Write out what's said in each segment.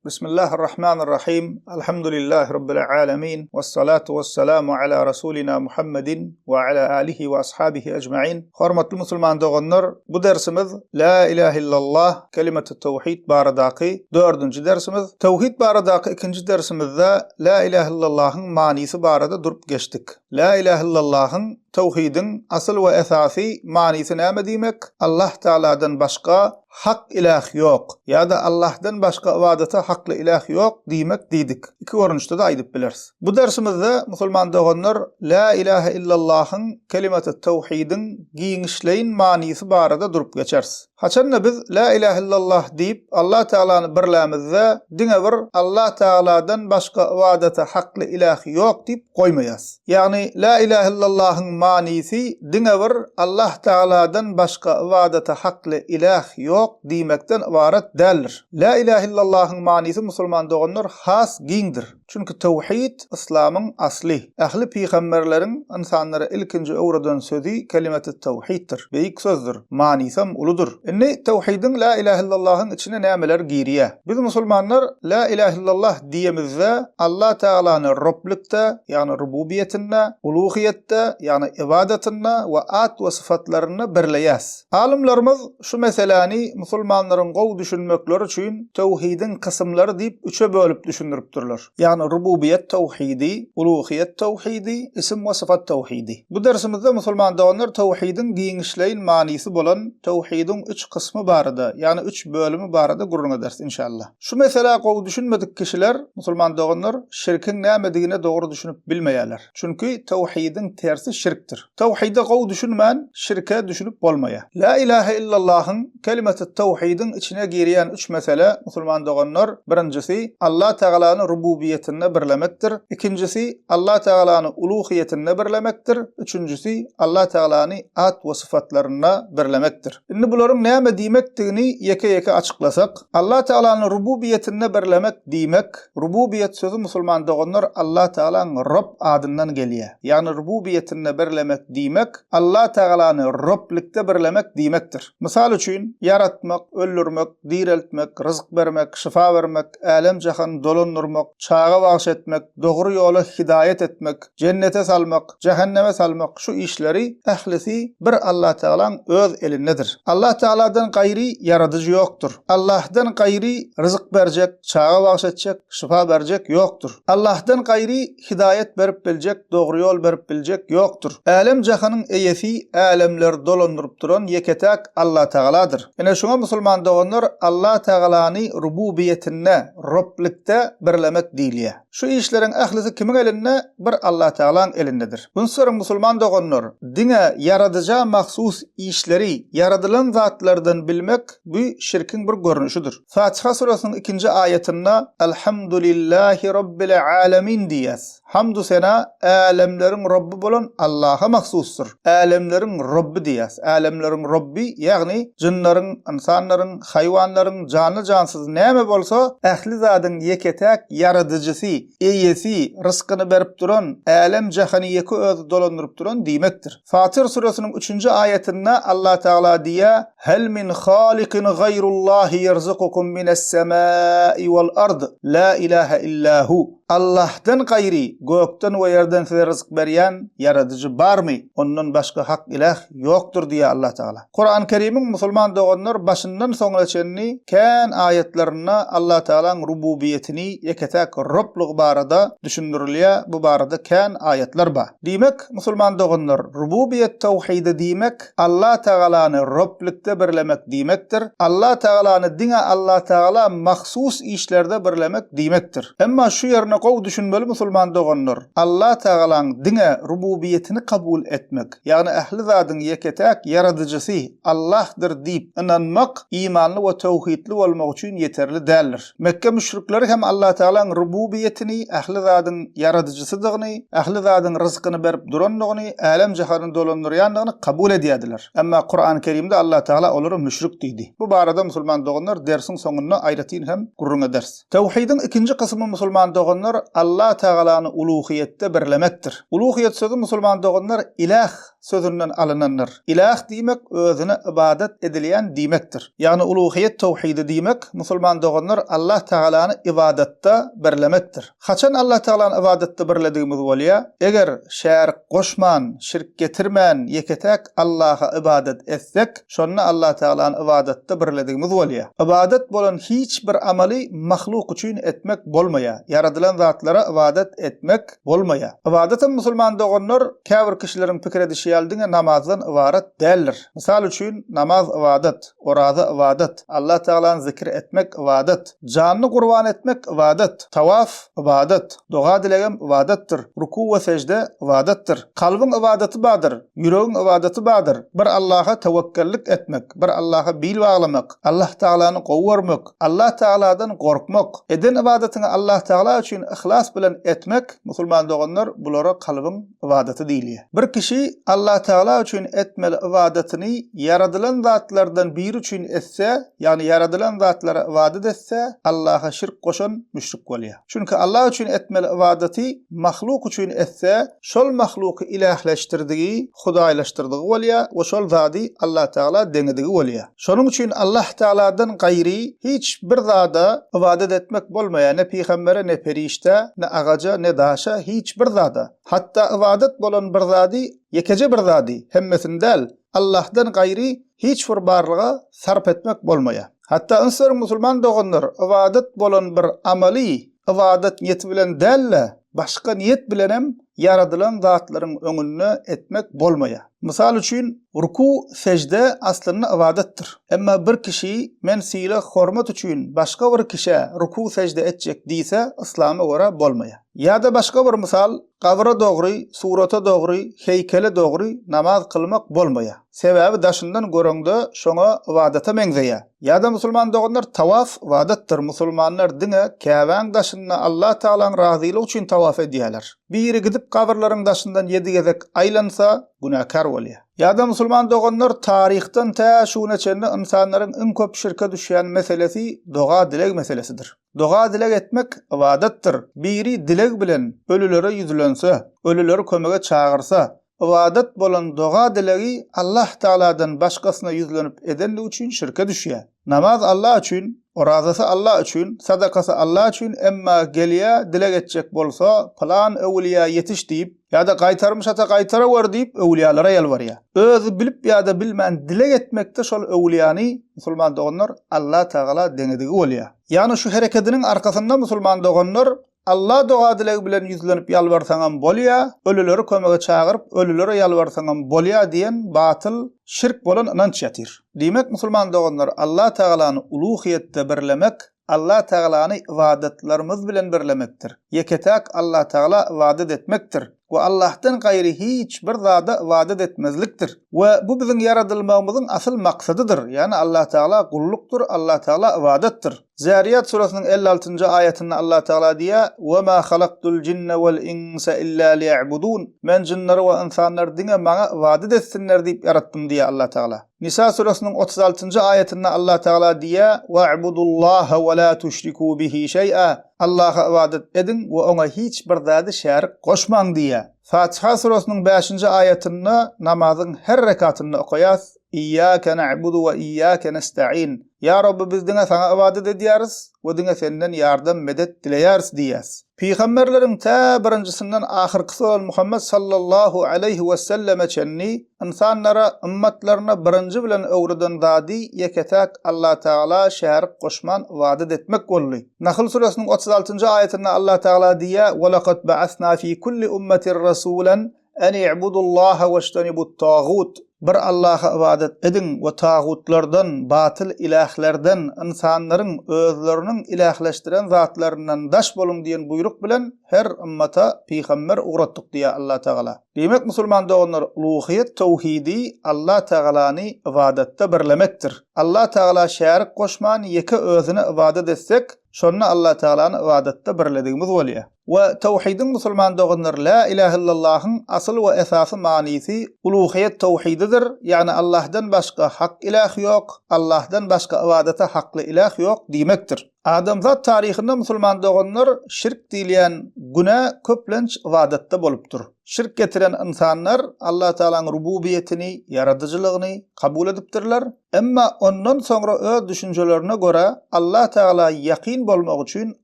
Bismillahirrahmanirrahim. Elhamdülillahi Rabbil alemin. Vessalatu vesselamu ala Rasulina Muhammedin we ala alihi we ashabihi ecmain. Hormatly musulman doganlar, bu dersimiz La ilahe illallah kelimetü tawhid baradaky dördünji dersimiz. Tawhid baradaky ikinji dersimizde La ilahe illallahyň manysy barada durup geçdik. La ilahe illallahyň tawhidiň asyl we esasy manysy näme diýmek? Allah Tagaladan başga Hak iläh ýok ýa-da Allahdan başga ybadata hakly iläh ýok diýmek diýdik. Iki görnüşde-de aýdyp bileris. Bu dersimizde musulman doganlar Lä ilähe illallahyň kelimaty tawhidiň giňişleýin manysy barada durup geçeris. Haçanda biz Lä ilähe illallah diýip Allah Tagalany birlämizde diňe bir Allah Tagaladan başga ybadata hakly iläh ýok diýip goýmaýas. Ýagny Lä ilähe illallahyň manysy diňe bir Allah Tagaladan başga ybadata hakly iläh ýok diýmekden ybarat däldir. Lä ilähe illallahyň manysy musulman doganlar has giňdir. Çünki töwhid yslamyň asly. Ähli pygamberleriň ynsanlara ilkinji öwreden sözi kelimeti töwhiddir. Beýik sözdür. Manysam uludyr. Indi töwhidiň Lä ilähe illallahyň içine nämeler girýä? Biz musulmanlar Lä ilähe illallah diýemizde Allah Tagalany Roblikde, ýagny rububiýetinde, uluhiýetde, ýagny ybadatynda we at we sypatlarynda birleýäs. Alymlarymyz şu meseläni musulmanlaryň gowy düşünmekleri üçin töwhidiň kysymlary diýip üçe bölüp düşündiripdirler. Ýagny rububiýet töwhidi, uluhiýet töwhidi, isim we sypat töwhidi. Bu dersimizde musulman doganlar töwhidiň giňişleýin manysy bolan töwhidiň üç kysmy barada, ýagny üç bölümi barada gürrüň ederis inşallah. Şu meselä gowy düşünmedik kişiler, musulman doganlar, şirkiň nämedigine dogry düşünip bilmeýärler. Çünki töwhidiň tersi şirkdir. Töwhide gowy düşünmän, şirke düşünip bolmaýar. Lä ilähe illallahyň, kelimetit töwhidiň içine girýän üç mesele, musulman doganlar, birinjisi, Allah Tagalany rububiýetinde birlemekdir, ikinjisi, Allah Tagalany uluhyýetinde birlemekdir, üçünjisi, Allah Tagalany at we sypatlarynda birlemekdir. Indi bularyň näme diýmekdigini ýeke-ýeke açyklasak, Allah Tagalany rububiýetinde birlemek diýmek, rububiýet sözi musulman doganlar Allah Tagalaň Robb adyndan gelýär. Ýagny rububiýetinde birlemek diýmek, Allah Tagalany Robblikde birlemek diýmekdir. Mysal üçin, ýaratmak, öldürmek, direltmek, ryzk bermek, şyfa bermek, älem-jahany dolandyrmak, çaga bagyş etmek, dogry ýola hidaýat etmek, jennete salmak, jähenneme salmak şu işleri ählisi bir Allatagalaň öz elindedir. Allatagaladan gaýry ýaradyjy ýokdur. Allahdan gaýry ryzyk berjek, çaga bagyş etjek, şypa berjek ýokdur. Allahdan gaýry hidaýat berip biljek, dogry ýol berip biljek ýokdur. Älem-jahanyň eýesi, älemleri dolandyryp duran ýeke-täk Allatagaladyr. Ine şuňa musulman doganlar Allatagalany rububiýetinde, Roblikde birlemek diýilýär. Şu işleriň ählisi kimiň elinde? Bir Allatagalaň elindedir. Üns beriň musulman doganlar, diňe Ýaradyja mahsus işleri ýaradylan zatlardan bilmek bu şirkiň bir görnüşidir. Fatiha suresynyň ikinji aýatynda Elhamdulillahi Robbil alemin diýýäs. Hamdu sena älemleriň Robby bolan Allaha mahsusdyr. Älemleriň Robby diýýäs. Älemleriň Robby, ýagny jynlaryň, ynsanlaryň, haýwanlaryň, janly-jansyz näme bolsa, ähli zadyň ýeke-täk ýaradyjysy, eýesi, ryskyny berip duran, älem-jahany ýeke özi dolandyryp duran diýmekdir. Fatyr süresiniň üçünji aýatynda Allatagala diýýär, Hel min halikin gaýrullahi ýerzukukum mines-semai wal-ard, la ilahe illa hu. Allahdan gaýry gökden we ýerden size ryzk berýän ýaradyjy barmy? Ondan başga hak iläh ýokdur diýýär Allah Tagala. Kuran Kerimiň musulman doganlar başyndan soňuna çenli kän aýatlarynda Allah Tagalaň rububiýetini ýeke-täk Roblygy barada düşündirilýär, bu barada kän aýatlar bar. Diýmek, musulman doganlar, rububiýet tawhidi diýmek, Allah Tagalany Roblikde birlemek diýmekdir. Allah Tagalany diňe Allah Tagala mahsus işlerde birlemek diýmekdir. Emma şu ýerine gowy düşünmeli musulman doganlar, Allah Tagalaň diňe rububiýetini kabul etmek, ýagny ähli zadyň ýeke-täk ýaradyjysy Allahdyr diýip ynanmak imanly we töwhidli bolmak üçin ýeterli däldir. Mekge müşrikleri hem Allatagalaň rububiýetini, ähli zadyň ýaradyjysydygyny, ähli zadyň ryzkyny berip durandygyny, älem-jahany dolandyrýandygyny kabul edýärdiler. Emma Kurany Kerimde Allatagala olara müşrik diýdi. Bu barada musulman doganlar dersiň soňunda aýratyn hem gürrüň ederis. Töwhidiň ikinji kysymy musulman doganlar Allatagalany uluhyýetde birlemekdir. Uluhyýet sözi musulman doganlar iläh. sözünden alynandyr. Ilah diýmek özüne ybadat edilýän diýmekdir. Ýagny uluhyýet towhidi diýmek, musulman doganlar Allah Tagalany ybadatda birlemekdir. Haçan Allah Tagalany ybadatda birledigimiz bolýar? Eger şärik goşman, şirk getirmän ýeke-täk Allaha ybadat etsek, şonda Allah Tagalany ybadatda birledigimiz bolýar. Ybadat bolan hiç bir amaly mahluk üçin etmek bolmaýar. Ýaradylan zatlara ybadat etmek bolmaýar. Ybadatam musulman doganlar käbir kişileriň pikir edişi ýaly diňe namazdan ybarat däldir. Mysal üçin, namaz ybadat, oraza ybadat, Allah Tagalany zikir etmek ybadat, janyny gurban etmek ybadat, tawaf ybadat, doga-dilegem ybadatdyr, ruku we sejde ybadatdyr. Kalbyň ybadaty bardyr, ýüregiň ybadaty bardyr, bir Allaha töwekgellik etmek, bir Allaha bil baglamak, Allah Tagalany gowy görmek, Allah Tagaladan gorkmak, eden ybadatyňy Allah Tagala üçin yhlas bilen etmek, musulman doganlar, bulara kalbyň ybadaty diýilýär. Bir kişi Allah Tagala üçin etmeli ybadatyny ýaradylan zatlardan biri üçin etse, ýagny ýaradylan zatlara ybadat etse, Allaha şirk goşan müşrik bolýar. Çünki Allah üçin etmeli ybadaty mahluk üçin etse, şol mahluky ilähleşdirdigi, hudaýlaşdyrdygy bolýar we şol zady Allah Tagala deňedigi bolýar. Şonuň üçin Allah Tagaladan gaýry hiç bir zada ybadat etmek bolmaýar, ne pygambere, ne perişdä, ne agaja, ne daşa, hiç bir zada. Hatda ybadat bolan bir zady, ýekeje bir zady, hemmesini däl, Allahdan gaýry hiç bir barlyga sarp etmek bolmaýar. Hatda üns beriň musulman doganlar, ybadat bolan bir amaly ybadat niýeti bilen däl-de, başga niýet bilenem ýaradylan zatlaryň öňünde etmek bolmaýar. Mysal üçin, ruku, sejde aslynda ybadatdyr. Emma bir kişi men sylag-hormat üçin başga bir kişä ruku, sejde etjek diýse, yslama görä bolmaýar. Ýa-da başga bir mysal, gabyra dogry, surata dogry, heýkele dogry namaz kylmak bolmaýar. Sebäbi daşyndan göreňde şoňa ybadata meňzeýär. Ýa-da musulman doganlar tawaf ybadatdyr, musulmanlar diňe Käbäň daşynda Allah Tagalaň razylygy üçin tawaf edýärler. Biri gidip gabyrlaryň daşyndan ýedi gezek aýlansa, günäkär bolýar. Ýa-da musulman doganlar taryhdan tä şu güne çenli ynsanlaryň iň köp şirke düşýän meselesi doga-dileg meselesidir. Doga-dileg etmek ybadatdyr. Biri dileg bilen ölülere ýüzlense, ölüleri kömege çagyrsa, Ybadat bolan doga-dilegi Allah Tagaladan başgasyna ýüzlenip edenligi üçin şirke düşýär. Namaz Allah üçin, orazasy Allah üçin, sadakasy Allah üçin, emma gelýär dileg etjek bolsa, pylan öwülýä ýetiş diýip, ýa-da gaýtarmyş ata gaýtarawer diýip öwülýalara ýalbarýar. Özi bilip ýa-da bilmän dileg etmekde şol öwülýany, musulman doganlar, Allah Tagala deňedigi bolýar. Ýagny şu herekediniň arkasynda musulman doganlar Alla doga-dileg bilen ýüzlenip ýalbarsaňam bolýa, ölüleri kömege çagyryp, ölülere ýalbarsaňam bolýa diýen batyl, şirk bolan ynanç ýatyr. Diýmek, musulman doganlar, Alla Tagalany uluhyýetde birlemek, Alla Tagalany ybadatlarymyz bilen birlemekdir. Ýeke-täk Alla Tagala ybadat etmekdir. We Allahdan gaýry hiç bir zada ybadat etmezlikdir. We bu biziň ýaradylmagymyzyň asyl maksadydyr, ýagny Allah Tagala gullukdyr, Allah Tagala ybadatdyr. Zäriýat surasynyň 56-njy aýatynda Allah Tagala diýýär, We ma halaktul jinne wal insa illa liýa'budun. Men jynlary we ynsanlary diňe maňa ybadat etsinler diýip ýaratdym diýýär Allah Tagala. Nisa surasynyň 36-njy aýatynda Allah Tagala diýýär, Wa'budullaha we la tuşriku bihi şeý'a. Allaha ybadat ediň we oňa hiç bir zady şärik goşmaň diýýär. Fatiha surasynyň bäşinji aýatynda namazyň her rekatynda okaýas, Iýýäke na'budu we iýýäke nesta'in. Ýa Robbi biz diňe saňa ybadat edýäris we diňe senden ýardam medet dileýäris diýýäs. Pygamberleriň tä birinjisinden ahyrkysy bolan Muhammet sallallahu aleýhi weselleme çenli ynsanlara, ymmatlaryna birinji bilen öwreden zady ýeke-täk Allatagala şärik goşman ybadat etmek boldy. Nahl süresiniň 36-njy aýatynda Allatagala diýýär, Welakad ba'asna fi kulli ummetin rasulan En i'budullaha weçtenibut tagut, Bir Allaha ybadat ediň we tagutlardan, batyl ilählerden, ynsanlaryň özleriniň ilähleşdiren zatlaryndan daş boluň diýen buýruk bilen her ymmata pygamber ugratdyk diýýär Allah Tagala. Diýmek musulman doganlar uluhyýet towhidi Allah Tagalany ybadatda birlemekdir. Allah Tagala şärik goşman ýeke özüne ybadat etsek, şonda Allah Tagalany ybadatda birledigimiz bolýar. We tawhidiň musulman doganlar la ilahe illallahyň asyl we esasy manysy uluhiýet tawhididir, ýagny Allahdan başga hak ilah ýok, Allahdan başga ybadata hakly ilah ýok diýmekdir. Adamzat taryhynda musulman doganlar şirk diýilýän günä köplenç ybadatda bolupdyr. Şirk getiren ynsanlar Allah Tagalaň rububiýetini, ýaradyjylygyny, kabul edipdirler, emma ondan soňra öz düşünjelerine görä Allah Tagala ýakyn bolmak üçin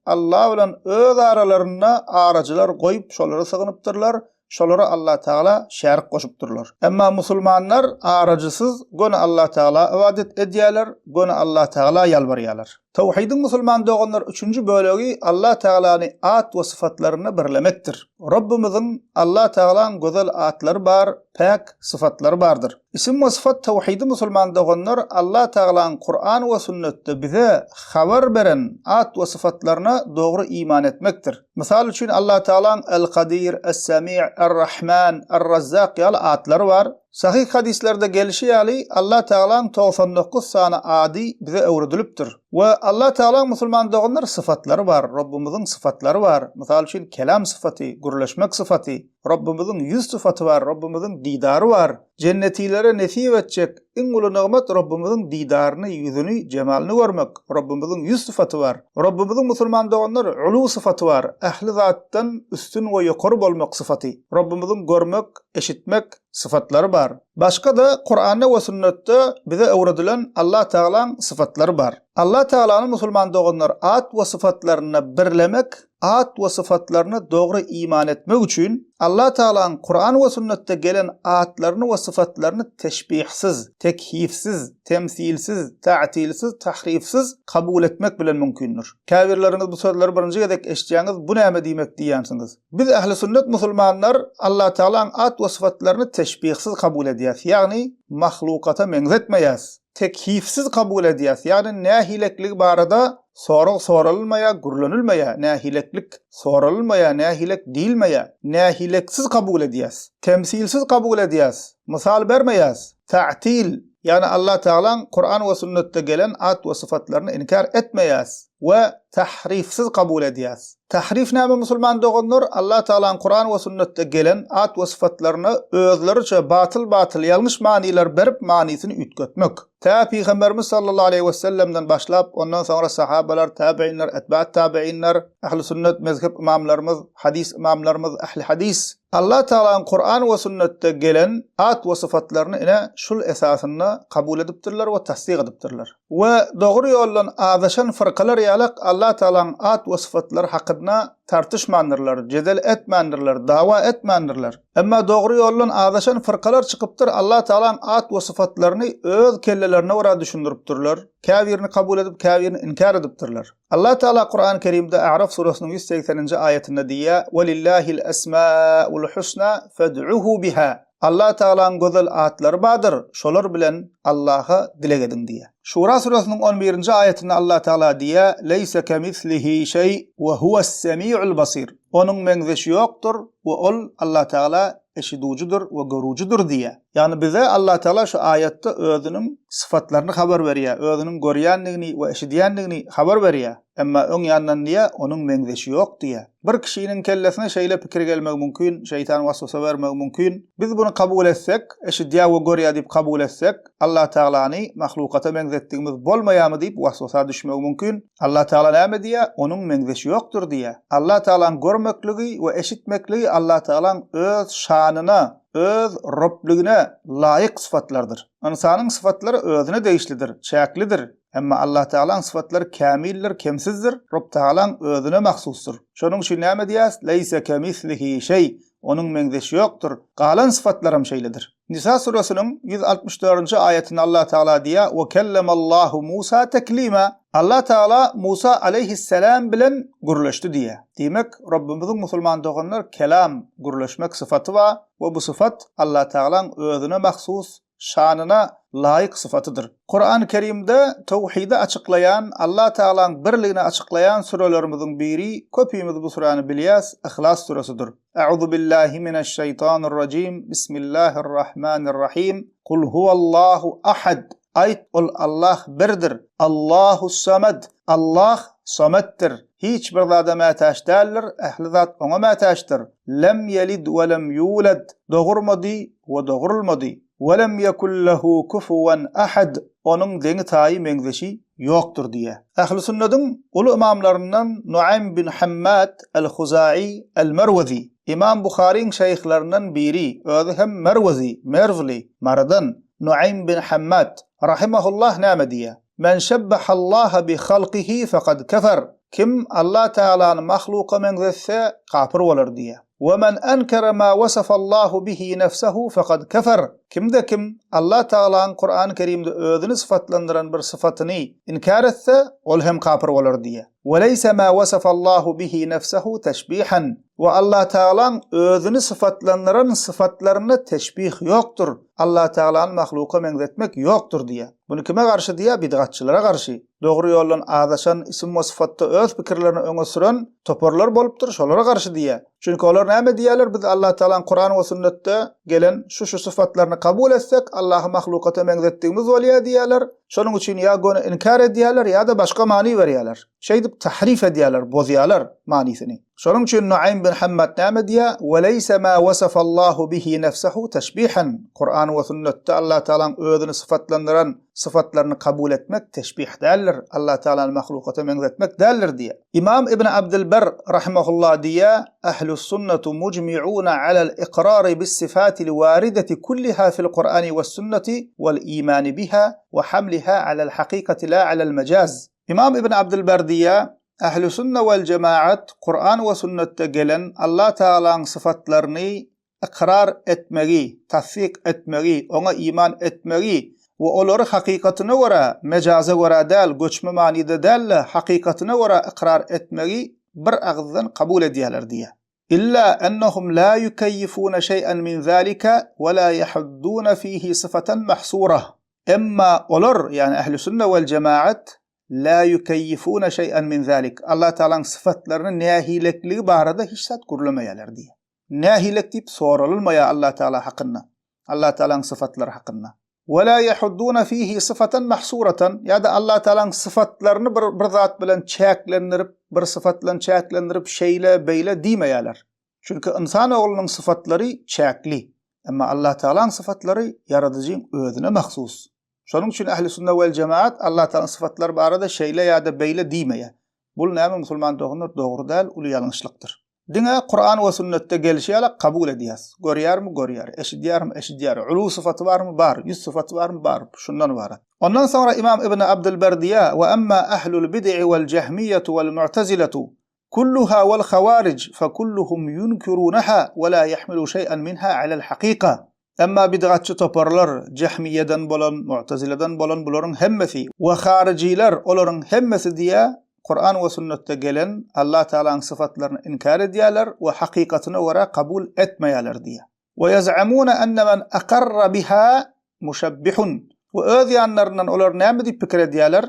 Allah bilen öz aralarynda arajylar goýup şolara sygynypdyrlar, şolara Allah Tagala şärik goşupdyrlar. Emma musulmanlar arajysyz göni Allah Tagala ybadat edýärler, göni Allah Tagala ýalbarýarlar. Tawhidiň musulman doganlar üçünji bölegi Allah Tagalany at we syfatlarynda birlemekdir. Rabbymyzyň Allah Tagalaň gözel atlary bar, päk syfatlary bardyr. Isim we syfat tawhidi musulman doganlar Allah Tagalaň Kuran we sünnetde bize habar beren at we syfatlaryna dogry iman etmekdir. Mysal üçin Allah Tagalaň El-Kadir, Es-Semi', Er-Rahman, Er-Razzak ýaly atlary bar. Sahyh hadyslerde gelşi ýaly Allah Tagalaň 99 sany ady bize öwredilipdir. We Allah Tagalaň musulman doganlar syfatlary bar, Robbumyzyň syfatlary bar. Mysal üçin kelam syfaty, gürleşmek syfaty, Robbumyzyň ýüz syfaty bar, Robbumyzyň didary bar. Jennetilere nesip etjek iň uly nygmat Robbumyzyň didaryny, ýüzüni, jemalyny görmek. Robbumyzyň ýüz syfaty bar. Robbumyzyň musulman doganlar uluw syfaty bar, ähli zatdan üstün we ýokary bolmak syfaty. Robbumyzyň görmek, eşitmek syfatlary bar. Başga-da Kuranda we sünnetde bize öwredilen Allah Tagalaň syfatlary bar. Allah Tagalany musulman doganlar at we syfatlarynda birlemek, at we syfatlaryna dogry iman etmek üçin Allah Tagalaň Kuran we sünnetde gelen atlaryny we syfatlaryny teşbihsiz, tekhifsiz, temsilsiz, ta'tilsiz, tahrifsiz kabul etmek bilen mümkindir. Käbirleriňiz bu sözleri birinji gezek eşitýäňiz, bu näme diýmek diýýänsiňiz. Biz ähli sünnet musulmanlar Allah Tagalaň at we syfatlaryny teşbihsiz kabul edýäs, ýagny mahlukata meňzetmeýäs, tekhifsiz kabul edýäs, ýagny nähilekligi barada sorag soralylmaýar, gürlenilmeýär, nähileklik soralylmaýar, nähilek diýilmeýär, nähileksiz kabul edýäs, temsilsiz kabul edýäs, mysal bermeýäs, ta'til, ýagny Allah Tagalaň Kuran we sünnetde gelen at we syfatlaryny inkär etmeýäs we tahrifsiz kabul edýäs. Tahrif näme musulman doganlar Allah Tagalaň Kuran we sünnetde gelen at we syfatlaryna özleriçe batyl batyl ýalňyş manylar berip manysyny üýtgetmek. Tä Pygamberimiz sallallahu aleýhi we sellemden başlap ondan soňra sahabalar, tabiinler, etba'at tabiinler, ähli sünnet mezhep ymamlarymyz, hadys ymamlarymyz, ähli hadys Allah Tagalaň Kuran we sünnetde gelen at we syfatlaryny ine şul esasynda kabul edipdirler we tassyk edipdirler. We dogry ýoldan azaşan fyrkalar ýalak Allah Tagalaň at we sypatlary hakynda tartyşmandyrlar, jedel etmändirler, dawa etmändirler. Emma dogry ýoldan azaşan fyrkalar çykypdyr, Allah Tagalaň at we sypatlaryny öz kellelerine görä düşündiripdirler, käbirini kabul edip, käbirini inkär edipdirler. Allah Tagala Kurany Kerimde A'raf surasynyň 180-nji aýatynda diýýär, Welillahil esmaul husna fed'uhu biha. Allah Tagalaň gözel atlary bardyr, şolar bilen Allaha dileg ediň diýýär. Şura surasynyň on birinji aýatynda Allah Tagala diýýär, Leýse kemislihi şeý we huwes-semi'ul basir. Onuň meňzeşi ýokdur we ol, Allah Tagala, eşidujydyr we görüjidir diýýär. Ýagny bize Allah Tagala şu aýatda özüniň syfatlaryny habar berýär, özüniň görýändigini we eşidýändigini habar berýär. Emma öň ýandan diýýär, onuň meňzeşi ýok diýýär. Bir kişiniň kellesine şeýle pikir gelmegi mümkin, şeýtan waswasa bermegi mümkin. Biz buny kabul etsek, eşidýär we görýär diýip kabul etsek, Allatagalany mahlukata meňzetdigimiz bolmaýarmy diýip waswasa düşmegi mümkin. Allatagala näme diýýär? Onuň meňzeşi ýokdur diýýär. Allatagalaň görmekligi we eşitmekligi Allatagalaň öz şanyna, öz Robligine laýyk sypatlardyr. Ynsanyň sypatlary özüne degişlidir, çäklidir. Emma Allatagalaň sypatlary kämildir, kemsizdir, Robtagalaň özüne mahsusdyr. Şonuň üçin näme diýýäs? Leýse kemislihi şeý, Onuň meňzeşi ýokdur. Galan sypatlaram şeýledir. Nisa surasynyň 164-nji aýatynda Allatagala diýýär, We kellemallahu Musa teklima. Allatagala Musa aleýhissalam bilen gürleşdi diýýär. Diýmek, Robbumyzyň musulman doganlar kelam, gürleşmek sypaty bar we bu sypat Allatagalaň özüne mahsus şanyna laýyk sypatydyr. Kurany Kerimde towhidi açyklaýan, Allah Tagalaň birligini açyklaýan sürelerimiziň biri, köpimiz bu süräni bilýäs, Yhlas süresidir. A'uzu billahi mineşşeýtanirrajim, Bismillahirrahmanirrahim, Kul huwallahu ahad, Aýt, ol Allah birdir, Allahus-samad, Allah. Sametdir, hiç bir zada mätäç däldir, ähli zat Oňa mätäçdir. Lem ýelid we lem ýulad, dogurmady we dogrulmady. We lem ýekun lehu kufuwan ahad, Onuň deňi-taýy, meňzeşi ýokdur diýýär. Ähli-sünnediň uly ymamlaryndan Nuaým bin Hammad el-Huzai el-Merwezi, Ymam Buharyň şeýhlaryndan biri, özi hem Merwezi, Merwli, Marydan, Nuaým bin Hammad, rahimahullah näme diýýär? Men şebbehallaha bi halkihi fekad kefer, Kim Allah Tagalany mahluka meňzetse, kapyr bolar diýýär. We men enkere ma wesefallahu bihi nefsehu fekad kefer, Kimde kim Allah Tagalaň Kurany Kerimde özüni syfatlandyran bir syfatyny inkär etse, ol hem kapyr bolar diýýär. We leýse ma wesefallahu bihi nefsehu teşbihan, We Allah Tagalaň özüni syfatlandyran syfatlarynda teşbih ýokdur, Allah Tagalany mahluka meňzetmek ýokdur diýýär. Muny kime garşy diýýär? Bidgatçylara garşy. Dogry ýoldan azaşan, isim we syfatda öz pikirlerini öňe süren toparlar bolupdyr, şolara garşy diýýär. Çünki olar näme diýýärler? Biz Allah Tagalaň Kuran we sünnetde gelen şu-şu syfatlaryny kabul etsek, Allahy mahlukata meňzetdigimiz bolýar diýýärler. Şonuň üçin ýa göni inkär edýärler, ýa-da başga many berýärler. Şeýdip tahrif edýärler, bozýarlar manysyny. Şonuň üçin Nuaým bin Hammad näme diýýär? Ve leýse ma wasafallahu bihi nefsehu teşbihan. Kuran we sünnetde Allah Tagalaň özüni syfatlandyran syfatlaryny kabul etmek teşbih däldir, Allah Tagalany mahlukata meňzetmek däldir diýýär. Ymam Ibn Abdylber rahimehullah diýýär, Ehlus-sunnetu mujmi'una alal-ikrari bis-sifatil warideti kulliha fil-Kur'ani wes-sünneti wal-imani biha we hamliha alal-hakykati la alal-mejaz. Ymam Ibn Abdylber diýýär, Ähli-sünne wel-jemaat Kuran we sünnetde gelen Allah Tagalaň syfatlaryny ykrar etmegi, tassyk etmegi, oňa iman etmegi we olary hakykatyna görä, mejaza görä däl, göçme manyda däl-de, hakykatyna görä ykrar etmegi bir agyzdan kabul edýärler diýýär. Illa ennehum la ýukeýýifune şeý'en min zalika we la ýahudduna fihi syfatan mahsurah. Emma olar, ýagny ähli-sünne wel-jemaat, la ýukeýýifune şeý'en min zalik, Allah Tagalaň syfatlaryny nähilekligi barada hiç zat gürlemeýärler diýýär. Nähilek diýip soralylmaýar Allah Tagala hakynda, Allah Tagalaň syfatlary hakynda. Ve la yahudduna fihi syfatan mahsuratan ýa-da Allah Tagalaň syfatlaryny bir bir zat bilen çäklendirip, bir syfat bilen çäklendirip şeýle, beýle diýmeýärler. Çünki ynsan oglunyň syfatlary çäkli. Emma Allah Tagalaň syfatlary ýaradyjyň özüne mahsus. Şonuň üçin ähli sünne wel jemaat Allah Tagalaň syfatlary barada şeýle ýa-da beýle diýmeýär. Bul näme musulman doganlar dogry däl, uly ýalňyşlykdyr. Diňe Kuran we sünnetde gelşi ýaly kabul edýäs. Görýärmi? Görýär. Eşidýärmi? Eşidýär. Uluw syfaty barmy? Bar. Ýüz syfaty barmy? Bar. Şundan ybarat. Ondan soňra Imam Ibn Abdylber diýýär, We emma ahlul bid'i wal jehmiýetu wal mu'teziletu kulluha wal hawarij fekulluhum yunkirunaha we la ýahmilu şeý'en minha alel hakyka. Emma bidgatçy toparlar, Jehmiýeden bolan, Mu'tezileden bolan bularyň hemmesi we haryjylar, olaryň hemmesi diýýär, Kuran we sünnetde gelen Allah Tagalaň syfatlaryny inkär edýärler we hakykatyna görä kabul etmeýärler diýýär. We ýez'amuna enne men akarra biha muşabbihun. We öz ýanlaryndan olar näme diýip pikir edýärler?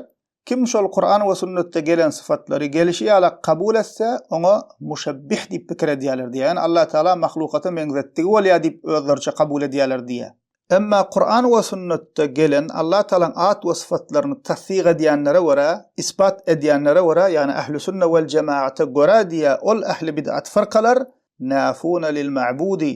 Kim şol Kuran we sünnetde gelen syfatlary gelişi ýalak kabul etse, oňa muşebbih diýip pikir edýärler diýýär. Ýagny Allah Tagala mahlukata meňzetdigi bolýar diýip özleriçe kabul edýärler diýýär. Emma Kuran we sünnetde gelen Allah Tagalaň at we syfatlaryny tassyk edýänlere görä, isbat edýänlere görä, ýagny ähli sünne wel jemaata görä diýýär, ol ähli bid'at fyrkalar nafuna lil ma'budi,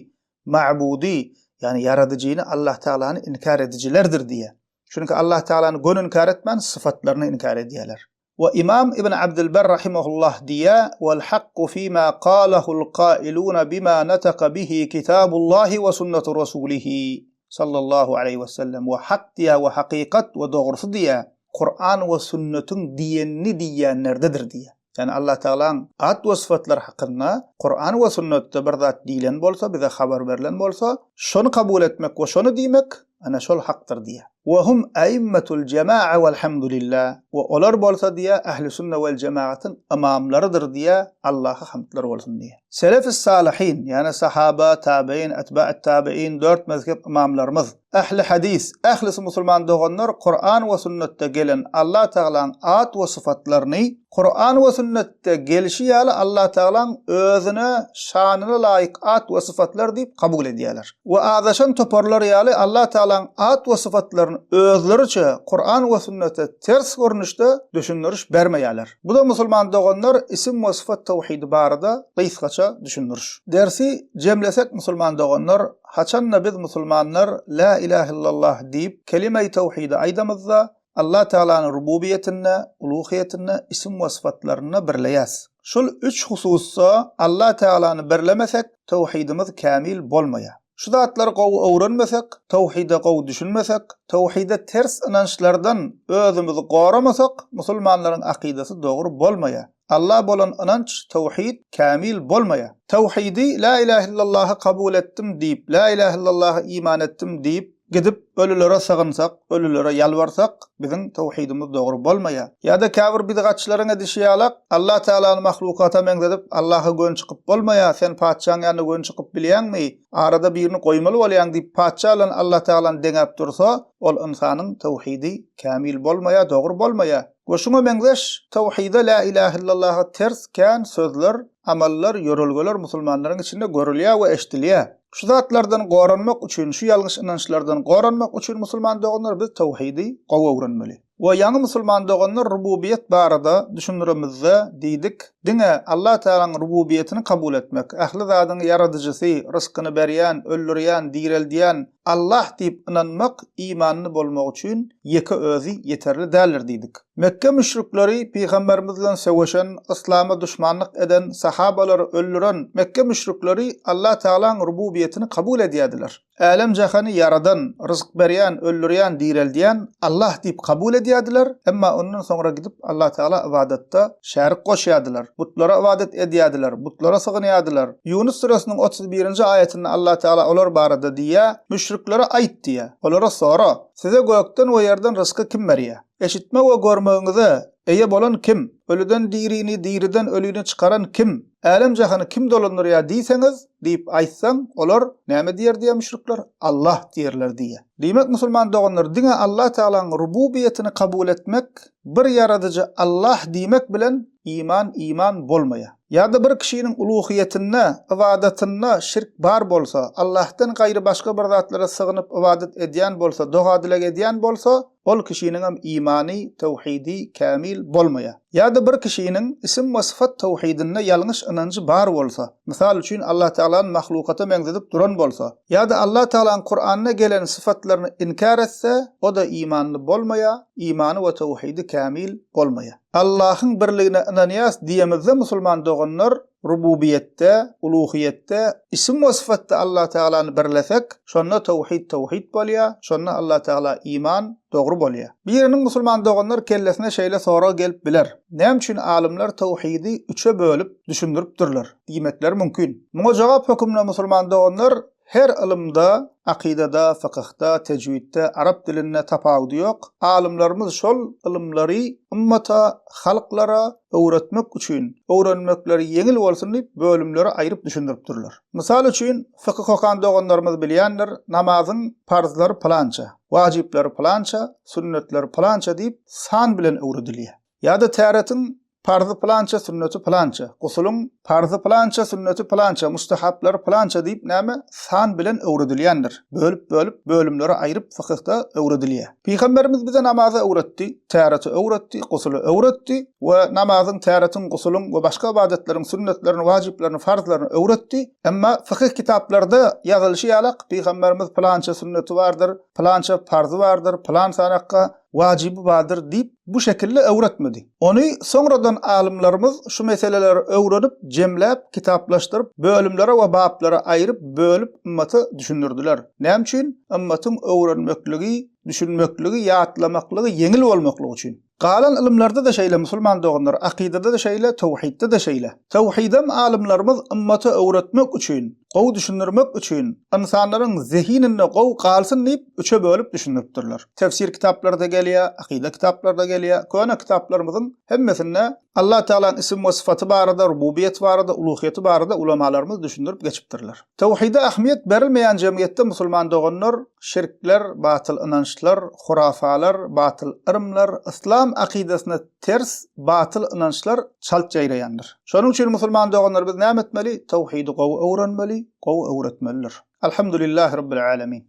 ma'budy, ýagny ýaradyjyny Allah Tagalany inkär edijilerdir diýýär. Çünki Allah Tagalany göni inkär etmän, syfatlaryny inkär edýärler. We Imam Ibn Abdylber rahimehullah diýýär, Wal hakku fima qalahul qailuna bima nataka bihi kitabullahi we sunnatu rasulihi sallallahu aleýhi we sellem. We hak diýýär we hakykat we dogrusy diýýär, Kuran we sünnetiň diýenini diýýänlerdedir diýýär. Ýagny Allah Tagalaň at we sypatlary hakynda Kuran we sünnetde bir zat diýlen bolsa, bize habar berlen bolsa, şony kabul etmek we şony diýmek, ana şol hakdyr diýýär. We hum aimmetul jema'a welhamdulillah. We olar bolsa diýýär, ähli sünne wel jemagatyň ymamlarydyr diýýär, Allaha hamdlar bolsun diýýär. Selefis salihin, ýagny sahaba, tabein, etba'ut tabein, dört mezhep ymamlarymyz. Ähli hadys, ählisi musulman doganlar Kuran we sünnetde gelen Allah Tagalaň at we syfatlaryny Kuran we sünnetde gelşi ýaly Allah Tagalaň özüne şanyna laýyk at we syfatlar diýip kabul edýärler. We azaşan toparlar ýaly Allah Tagalaň at we syfatlaryny özleriçe Kuran we sünnete ters görnüşde düşündiriş bermeýärler. Bu-da musulman doganlar isim we syfat towhidi barada gysgaça düşündiriş. Dersi jemlesek musulman doganlar Haçanda biz musulmanlar Lä ilähe illallah diýip, kelime-i towhidi aýdamyzda, Allah Tagalany rububiýetinde, uluhyýetinde, isim we sypatlarynda birleýäs. Şul üç hususda Allah Tagalany birlemesek, towhidimiz kämil bolmaýar. Şu zatlary gowy öwrenmesek, towhide gowy düşünmesek, towhide ters ynançlardan özümizi goramasak, musulmanlaryň akydasy dogry bolmaýar. Alla bolan ynanç, towhid, kämil bolmaýar. Towhidi, Lä ilähe illallahy kabul etdim diýip, Lä ilähe illallaha iman etdim diýip, gidip ölülere sygynsak, ölülere ýalbarsak, biziň towhidimiz dogry bolmaýar. Ýa-da käbir bidgatçylaryň edişi ýalak, Allah Tagalany mahlukata meňzedip, Allaha göni çykyp bolmaýar, sen patyşaň ýanyna göni çykyp bilýäňmi, arada birini goýmaly bolýaň diýip patyşa bilen Allah Tagalany deňäp dursa, ol ynsanyň towhidi kämil bolmaýar, dogry bolmaýar. We şuňa meňzeş towhide lä ilähe illallaha ters kän sözler, amallar, ýörelgeler musulmanlaryň içinde görülýär we eşdilýär. Şu zatlardan goranmak üçin, şu ýalňyş ynançlardan goranmak üçin musulman doganlar biz towhidi gowy öwrenmeli. We ýaňy musulman doganlar rububiýet barada düşündiremizde diýdik, diňe Allah Tagalaň rububiýetini kabul etmek, ähli zadyň ýaradyjysy, ryskyny berýän, öldürýän, direldýän Allah diýip ynanmak imanly bolmak üçin ýeke özi ýeterli däldir diýdik. Mekge müşrikleri Pygamberimiz bilen söweşen, yslama duşmanlyk eden, sahabalary öldüren Mekge müşrikleri Allah Tagalaň rububiýetini kabul edýärdiler. Älem-jahany ýaradan, ryzk berýän, öldürýän, direldýän Allah diýip kabul edýärdiler, emma ondan soňra gidip Allah Tagala ybadatda şärik goşýardylar, butlara ybadat edýärdiler, butlara sygynýardylar. Ýunus süresiniň 31-nji aýatynda Allah Tagala olar barada diýýär, Müşriklere aýt diýýär, olara sora, Size gökden we ýerden rysky kim berýär? Eşitme we görmegiňize eýe bolan kim? Ölüden dirini, diriden ölini çykaran kim? Älem-jahany kim dolandyrýar diýseňiz, diýip aýtsaň, olar näme diýer diýýär müşrikler? Allah diýerler diýýär. Diýmek musulman doganlar diňe Allah Tagalaň rububiýetini kabul etmek, bir ýaradyjy Allah diýmek bilen iman iman bolmaýar. Ýa-da bir kişiniň uluhyýetinde, ybadatynda şirk bar bolsa, Allahdan gaýry başga bir zatlara sygynyp ybadat edýän bolsa, doga-dileg edýän bolsa, Ol kişiniňem imany, towhidi, kämil bolmaýar. Ýa-da bir kişiniň isim we syfat towhidinde ýalňyş ynanjy bar bolsa, mysal üçin Allah Tagalany mahlukata meňzedip duran bolsa, ýa-da Allah Tagalaň Kuranda gelen syfatlaryny inkär etse, o-da imanly bolmaýar, imany we towhidi kämil bolmaýar. Allahyň birligine ynanýas diýemizde musulman doganlar, Rububiýetde, uluhyýetde, isim we syfatda Allah Tagalany birlesek, şonda towhid towhid bolýar, şonda Allah Tagala iman dogry bolýar. Biriniň musulman doganlar kellesine şeýle sorag gelip biler, Näme üçin alymlar towhidi üçe bölüp düşündiripdirler? diýmekleri mümkin. Muňa jogap höküminde musulman doganlar Her ylymda, akydada, fykyhda, tejwidde, arap dilinde tapawudy ýok, alymlarymyz şol ylymlary ymmata, halklara öwretmek üçin, öwrenmekleri ýeňil bolsun diýip bölümlere aýryp düşündiripdirler. Mysal üçin, fykyh okan doganlarymyz bilýändir, namazyň parzlary pylança, wajyplary pylança, sünnetleri pylança diýip san bilen öwredilýär. Ýa-da täretiň parzy pylança, sünneti pylança, gusulyň parzy pylança, sünneti pylança, mustahaplary pylança diýip näme san bilen öwredilýändir. Bölüp-bölüp, bölümlere aýryp fykyhda öwredilýär. Pygamberimiz bize namazy öwretdi, täreti öwretdi, gusuly öwretdi we namazyň, täretiň, gusulyň we başga ybadatlaryň sünnetlerini, wajyplaryny, farzlaryny öwretdi. Emma fykyh kitaplarda ýazylyşy ýalak pygamberimiz pylança sünneti bardyr, pylança parzy bardyr, pylan sanakga wajyby bardyr diýip, bu şekilde öwretmedi. Ony soňradan alymlarymyz şu meseleleri öwrenip, jemläp, kitaplaşdyryp, bölümlere we baplara aýryp, bölüp ymmata düşündirdiler. Näme üçin? Ymmatyň öwrenmekligi, düşünmekligi, ýatlamaklygy ýeňil bolmaklygy üçin. Galan ylymlarda-da şeýle musulman doganlar, akydada-da şeýle, towhidde-de şeýle. Towhidem alymlarymyz ymmata öwretmek üçin, gowy düşündirmek üçin, ynsanlaryň zehininde gowy galsyn diýip üçe bölüp düşündiripdirler. Tefsir kitaplarda gelýär, akyda kitaplarda gelýär, köne kitaplarymyzyň hemmesinde Allah Tagalaň isim we syfaty barada, rububiýeti barada, uluhyýeti barada ulamalarymyz düşündirip geçipdirler. Towhide ähmiýet berilmeýän jemgyýetde musulman doganlar. Şirkler, batyl ynançlar, hurafalar, batyl yrymlar, yslam akydasyna ters batyl ynançlar çalt ýaýraýandyr. Şonuň üçin musulman doganlar biz näme etmeli? Tawhidi gowy öwrenmeli, gowy öwretmelidir. Alhamdulillahi Rabbil Alemin.